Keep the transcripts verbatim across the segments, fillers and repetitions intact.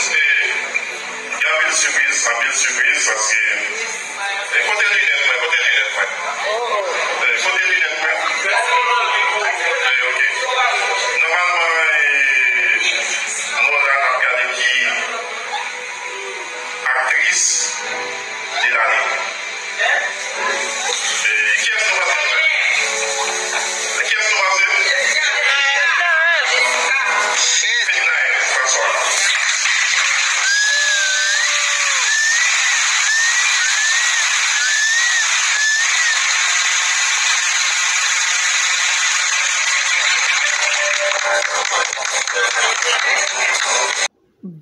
Gen anpil sipriz, anpil sipriz, paske, eh, kote linèt mwen, kote linèt mwen? Eh, kote linèt mwen? Eh, ok. Nòmalman, eh, nou la n ap gade ki aktris de lane. Eh, kiyès nou panse? Kiyès nou panse? Fednaelle François.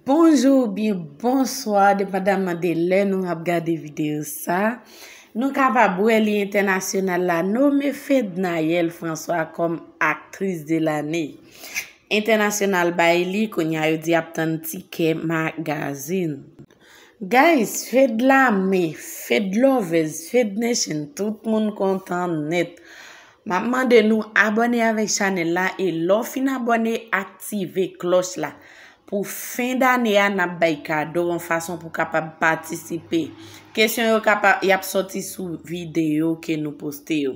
Bonjou oubyen bonswa, depandaman de lè nou ap gade videyo sa. Nou kapab wè li entènasyonal la nome Fednaelle François kòm aktris de lane. Entènasyonal bay li, kounye a yo di ap tann tikè magazin. Guys, Fed Lame, Fed Lovers, Fed Nation, tout moun kontan nèt. M ap mande nou abòne avèk chanèl la e lè w fin abòne, aktive klòch la. Pou fen dane a, n ap bay kado yon fason pou w kapab patisipe. Kesyon yo kapab, y ap sòti sou videyo ke nou poste yo.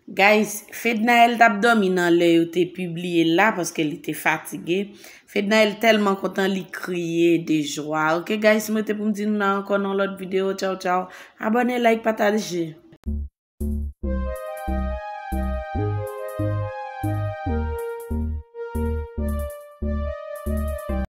Guys, Fednaelle t ap dòmi nan lè yo te pibliye l la paske li te fatige. Fednaelle tèlman kontan, li kriye de jwa. Ok, guys, m rete pou m di nou nan ankò nan lòt videyo. Tchaw, tchaw. Abòne, like, pataje.